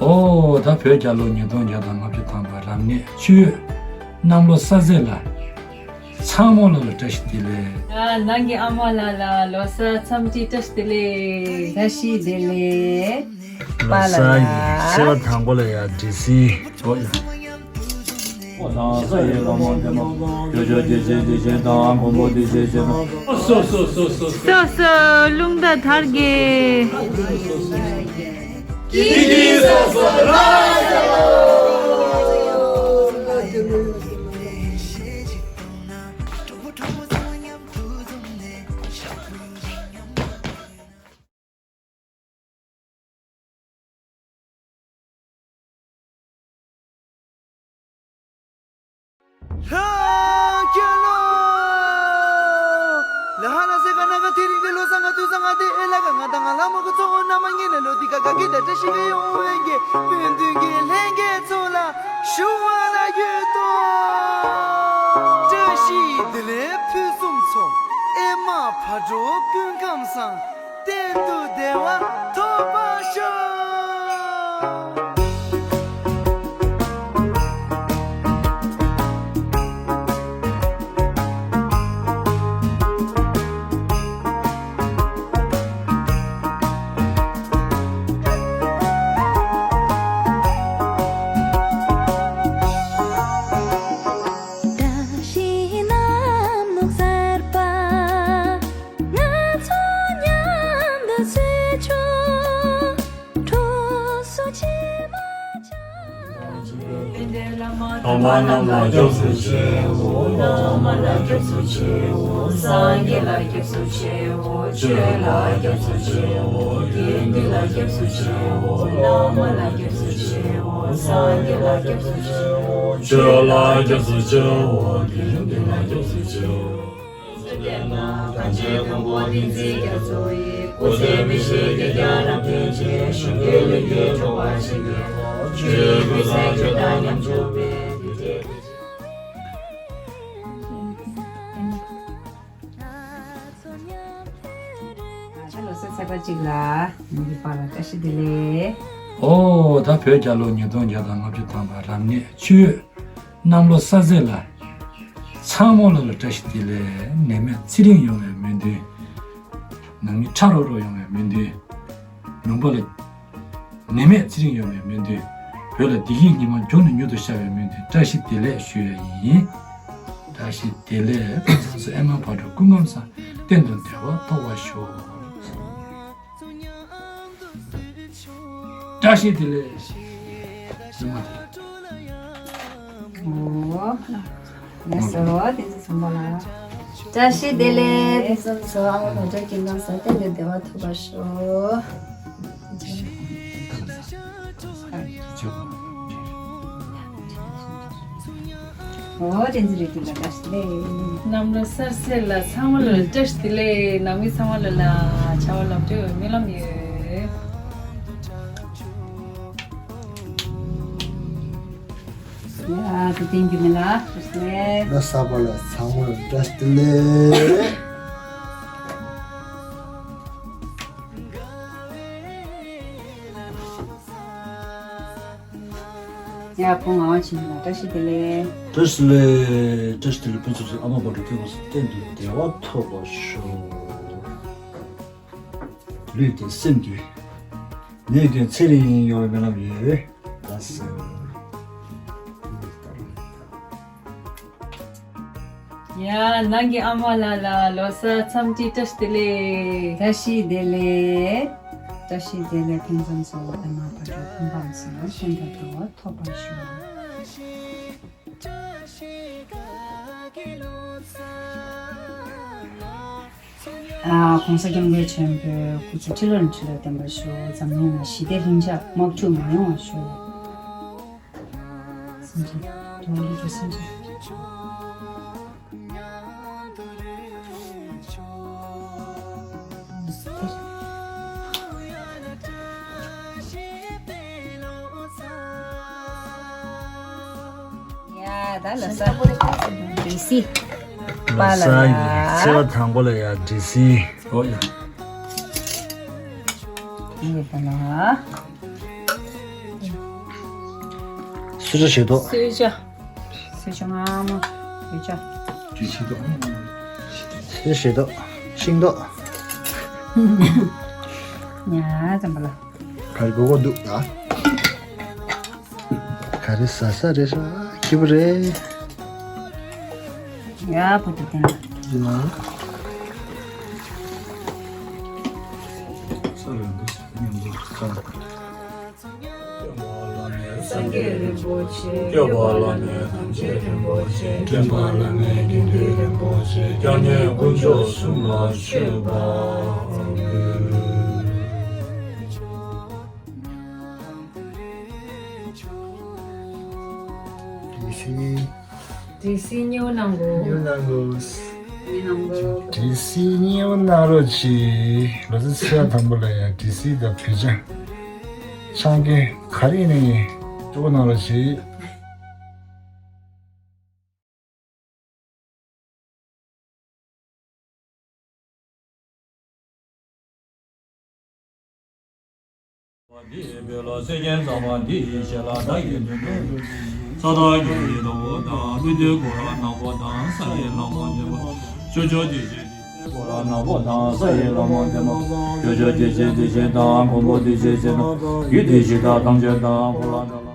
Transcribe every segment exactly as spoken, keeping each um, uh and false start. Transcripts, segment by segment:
ཨོ། ད་བོད་རྒྱལ་ལོ་ཉིས་སྟོང་བརྒྱ་དང་ལྔ་བཅུ་ཐམ་པ་རབ་གནས་མཆོད་ཡོན་གནམ་ལོ་གསར་ཚེས་ལ། ཚང་མ་ལ་ལ་བཀྲ་ཤིས་བདེ་ལེགས། ཨ། ནང་གི་ཨ་མ་ལ་ལ་ལོ་གསར་འཚམས་འདྲི་བཀྲ་ཤིས་བདེ་ལེགས། བཀྲ་ཤིས་བདེ་ལེགས། ལོ་གསར་ཡི་ཚེས་པ་དང་པོ་ལ་ཡ་འདྲི་སྲིད། ཨོ་ཡ། ཨོ་དང་ས་ཡི་བླ་མ་འདན་མ། ཇོ་ཇོ་རྗེ་ཅན་བདེ་ཆེན་དང་མགོན་པོ་བདེ་ཆེན་བྱེད་དང་། སོ་སོ་སོ་སོ་སོ། སོ་སོ་རླུང་རྟ་དར་རྒྱས། ཀི་ཀི་སོ་སོ་ར་ཡོ། ལྷ་རྒྱལ་ལོ། ལ་ཧ་ན་སེ་ག་ན་ག་དེ་རིང་གི་ལོ་གསར་ང་དུས་བཟང་ང་དེ་ཨེ་ལ་ག་ང་དང་ང་ལ་མོ་གི་གཙོ་བོ་རྣམ་པ་གཉིས་ནས་ལོ་འདི་ག་ག་གི་ད་བཀྲ་ཤིས་ཀྱི་ཡོང་བའི་གི་སྤུན་བདུན་གྱི་ལྷན་རྒྱས་ཚོ་ལ་ཞུ་བ་ལ་ཡོད་དོ། བཀྲ་ཤིས་བདེ་ལེགས་ཕུན་སུམ་ཚོགས། ཨེ་མ་བག་དྲོ་སྐུ་ཁམས་བཟང་། གཏན་དུ་བདེ་བ་ཐོབ་པར་ཤོག། བཀྲ་ཤིས་གནམ་ལོ་གསར་པ། ང་ཚོ་མཉམ་དུ་གསོལ་ཆོག། གྲོགས་སུ་ཕྱི་མ་ཆགས། བླ་མ་རྣམས་ལ་སྐྱབས་སུ་མཆིའོ། བླ་མ་ལ་སྐྱབས་སུ་མཆིའོ། སངས་རྒྱས་ལ་སྐྱབས་སུ་མཆིའོ། ཆོས་ལ་སྐྱབས་སུ་མཆིའོ། དགེ་འདུན་ལ་སྐྱབས་སུ་མཆིའོ། བླ་མ་ལ་སྐྱབས་སུ་མཆིའོ། སངས་རྒྱས་ལ་སྐྱབས་སུ་མཆིའོ། ཆོས་ལ་སྐྱབས་སུ་མཆིའོ། དགེ་འདུན་ལ་སྐྱབས་སུ་མཆིའོ། གང་ཕྱིར་མཁན་པོ་བསྟན་འཛིན་རྒྱ་མཚོ་ཡི། སྐུ་ཚེ་མི་ཤིགས་བསྐལ་བརྒྱར་རབ་བརྟན་ཅིང་། གཞུང་གི་ལུས་ཀྱི་འགྲོ་བ་ཞིག་གི། ཆོས་ཀུན་ས་བཅུ་དང་མཉམ་འཇུག་པའི། ལོ་གསར་ཚེས་པ་གཅིག་ལ་ཉིན་གྱི་བར་ལ་བཀྲ་ཤིས་བདེ་ལེགས། ཨོ། ད་བོད་རྒྱལ་ལོ་ཉིས་སྟོང་བརྒྱ་དང་ལྔ་བཅུ་ཐམ་པ་རབ་གནས་མཆོད་ཡོན་གནམ་ལོ་གསར་ཚེས་ལ། ཚང་མ་ལ་ལ་བཀྲ་ཤིས་བདེ་ལེགས། ནད་མེད་ཚེ་རིང་ཡོང་བའི་སྨོན་འདུན། ནང་མི་ཁྲ་རོག་རོག་ཡོང་བའི་སྨོན་འདུན། ལུང་པ་ལ་ནད་མེད་ཚེ་རིང་ཡོང་བའི་སྨོན་འདུན། བོད་ལ་བདེ་སྐྱིད་ཉི་མ་མགྱོགས་ནས་མྱུར་དུ་ཤར་བའི་སྨོན་འདུན། བཀྲ་ཤིས་བདེ་ལེགས་ཞུ་ཡ་ཡིན། བཀྲ་ཤིས་བདེ་ལེགས། ཕུན་སུམ་ཚོགས། ཨེ་མ་བག་དྲོ་སྐུ་ཁམས་བཟང་། གཏན་དུ་བདེ་བ་ཐོབ་པར་ཤོག། བཀྲ་ཤིས་བདེ་ལེགས། ཨོ། ལགས་སོ། བསྟན་འཛིན་ཚོང་པ་ལགས། བཀྲ་ཤིས་བདེ་ལེགས། ཕུན་སུམ་ཚོགས། ཨ་མ་བག་དྲོ་སྐུ་ཁམས་བཟང་། གཏན་དུ་བདེ་བ་ཐོབ་པར་ཤོག། ཨོ། བསྟན་འཛིན་རིག་འཛིན་ལགས་བཀྲ་ཤིས་བདེ་ལེགས། གནམ་ལོ་གསར་ཚེས་ལ་ཚང་མ་ལ་བཀྲ་ཤིས་བདེ་ལེགས། ནང་མི་ཚང་མ་ལ་ལ་བྱ་བ་ལམ་འགྲོ་སྨོན་ལམ་ཡོད། ཡ། ད་བསྟན་འཛིན་རྒྱུད་སྨད་ལགས་བཀྲ་ཤིས་བདེ་ལེགས། ལོ་གསར་པ་ལ་ཚང་མ་ལ་བཀྲ་ཤིས་བདེ་ལེགས། ཡ། བུ་ངག་དབང་ཆོས་འཛིན་ལགས་བཀྲ་ཤིས་བདེ་ལེགས། བཀྲ་ཤིས་བདེ་ལེགས། བཀྲ་ཤིས་བདེ་ལེགས། ཕུན་སུམ་ཚོགས། ཨ་མ་བག་དྲོ་སྐུ་ཁམས་བཟང་། གཏན་དུ་བདེ་བ་ཐོབ་པར་ཤོག། ལུས་བདེ་སེམས་སྐྱིད། ནད་ཀུན་ཚེ་རིང་ཡོང་བའི་སྨོན་ལམ་ཡོད། ལགས་སོ། ཡ། ནང་གི་ཨ་མ་ལགས་ལ་ལོ་གསར་འཚམས་འདྲི་བཀྲ་ཤིས་བདེ་ལེགས། བཀྲ་ཤིས་བདེ་ལེགས། བཀྲ་ཤིས་བདེ་ལེགས། ཕུན་སུམ་ཚོགས། ཨ་མ་བག་དྲོ་སྐུ་ཁམས་བཟང་། གཏན་དུ་བདེ་བ་ཐོབ་པར་ཤོག། ཨ། ༸གོང་ས་༸སྐྱབས་མགོན་ཆེན་པོའི་སྐུ་ཚེ་ཁྲི་ལོ་ནས་ཁྲི་ལོ་བརྟན་པར་ཤོག། འཛམ་གླིང་ལ་ཞི་བདེ་ལྷིང་འཇགས་དམག་འཁྲུག་མ་ཡོང་བར་ཤོག། སེམས་ཅན་དོན་ལུ་གི་སེམས་ཅན། ད་ལ་ས་འདྲི་སི། ལ་ས་ཡི་ཚེས་པ་དང་པོ་ལ་ཡ་འདྲི་སི། ཨོ་ཡ། ཡིན་པ་ལ། སུ་ཅ་ཞེ་ཏོག་སུ་ཅ། སུ་ཅ་ང་མ། སུ་ཅ། སུ་ཞེ་ཏོག་ཤིང་ཏོག་ཉ་ཙམ་པ་ལ། ག་རེ་གོ་གོ་འདུག་ཨ། ག་རེ་ཟ་ས་རེད་ཤག་ཁྱི་པོ་རེད། ཡ་བུ་དེ་བསྟན་ལ། ཡིན་ན། ས་རེད་འདུག་ཉམས་འདུག་ཁ། སངས་རྒྱས་རིན་པོ་ཆེ། སྐྱོབ་པ་བླ་མེད་ཐམས་ཅད་རིན་པོ་ཆེ། འདྲེན་པ་བླ་མེད་དགེ་འདུན་རིན་པོ་ཆེ། སྐྱབས་གནས་དཀོན་མཆོག་གསུམ་ལ་མཆོད་པ་འབུལ། དེ་བཞིན། དྲི་སི་སྙིང་གནང་གོ། སྙིང་གནང་གོ། སྙིང་གནང་གོ། དྲི་སི་སྙིང་གནང་རོགས་གྱིས། ལོ་ཙཱ་ཚེས་པ་དང་པོ་ལ་ཡང་དྲི་སི་དང་བོད་ཇ། ཆང་ཀེ་ག་རེ་ཡིན་ནའི་སྤྲོ་པོ་གནང་རོགས་གྱིས། འདི་ཡི་བོད་ལ་སེར་སྐྱའི་ཚང་མ་འདི་ཡི་ཞལ་ལ་བདག་གིས་འདོན་འདོན་ས་དག་གི་ཡི་དྭགས་པོ་དང་། སྨིན་གྲོལ་སྐོར་ལ་ནག་པོ་དང་། ས་ཡི་ལྷ་མོ་འདྲེན་པ། ཕྱོགས་བཅུ་བདེ་ཆེན་བདེ་ཆེན་སྐོར་ལ་ནག་པོ་དང་། ས་ཡི་ལྷ་མོ་འདྲེན་པ། ཕྱོགས་བཅུ་བདེ་ཆེན་བདེ་ཆེན་དང་། མགོན་པོ་བདེ་ཆེན་ཆེ་དང་། རྒྱུད་སྡེ་བཞི་དང་ཐམས་ཅད་དང་། འཁོར་ལ་འདྲ་ལ།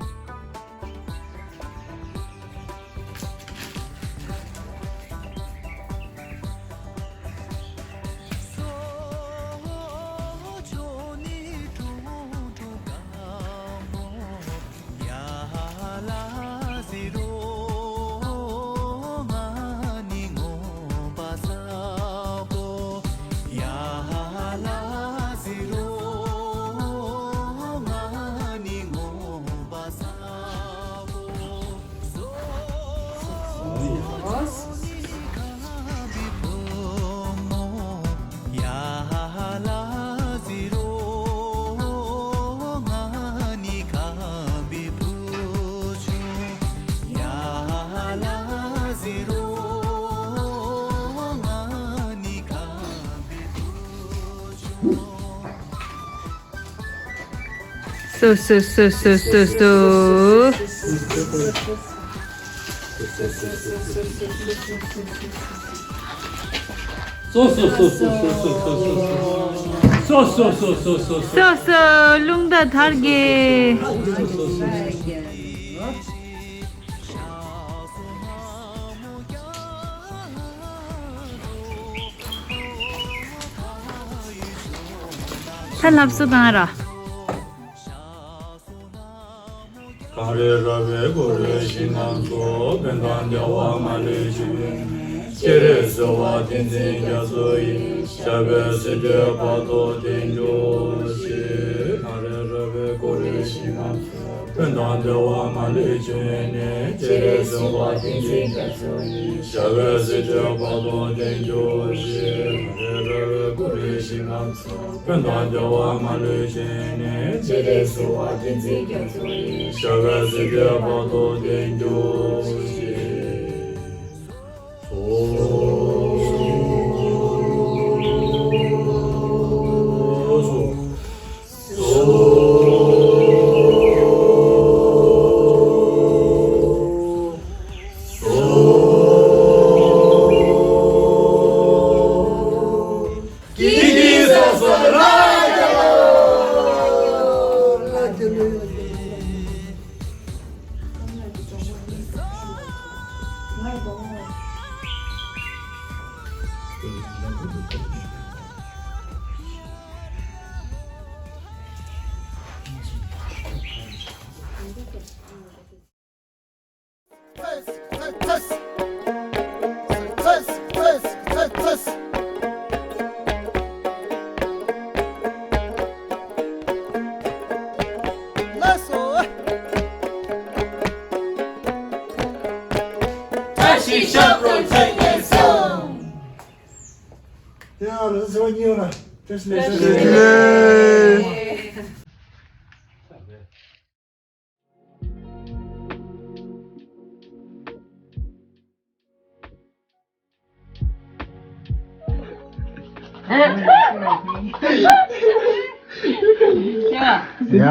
སོ་སོ་སོ་སོ་སོ་སོ། སོ་སོ་སོ་སོ། སོ་སོ་རླུང་རྟ་དར་རྒྱས། ད་ལྷབ་སུ་བཏང་ར། གངས་རི་ར་བས་བསྐོར་བའི་ཞིང་ཁམས་སུ། ཕན་དང་བདེ་བ་མ་ལུས་འབྱུང་བའི་གནས། སྤྱན་རས་གཟིགས་དབང་བསྟན་འཛིན་རྒྱ་མཚོ་ཡི། ཞབས་པད་སྲིད་མཐའི་བར་དུ་བརྟན་གྱུར་ཅིག་གངས་རི་ར་བས་བསྐོར་བའི་ཞིང་ཁམས་སུ། ཕན་དང་བདེ་བ་མ་ལུས་འབྱུང་བའི་གནས། སྤྱན་རས་གཟིགས་དབང་བསྟན་འཛིན་རྒྱ་མཚོ་ཡི། ཞབས་པད་སྲིད་མཐའི་བར་དུ་བརྟན་གྱུར་ཅིག་གངས་རི་ར་བས་བསྐོར་བའི་ཞིང་ཁམས་སུ། ཕན་དང་བདེ་བ་མ་ལུས་འབྱུང་བའི་གནས། སྤྱན་རས་གཟིགས་དབང་བསྟན་འཛིན་རྒྱ་མཚོ་ཡི། ཞབས་པད་སྲིད་མཐའི་བར་དུ་བརྟན་གྱུར་ཅིག་ཡ།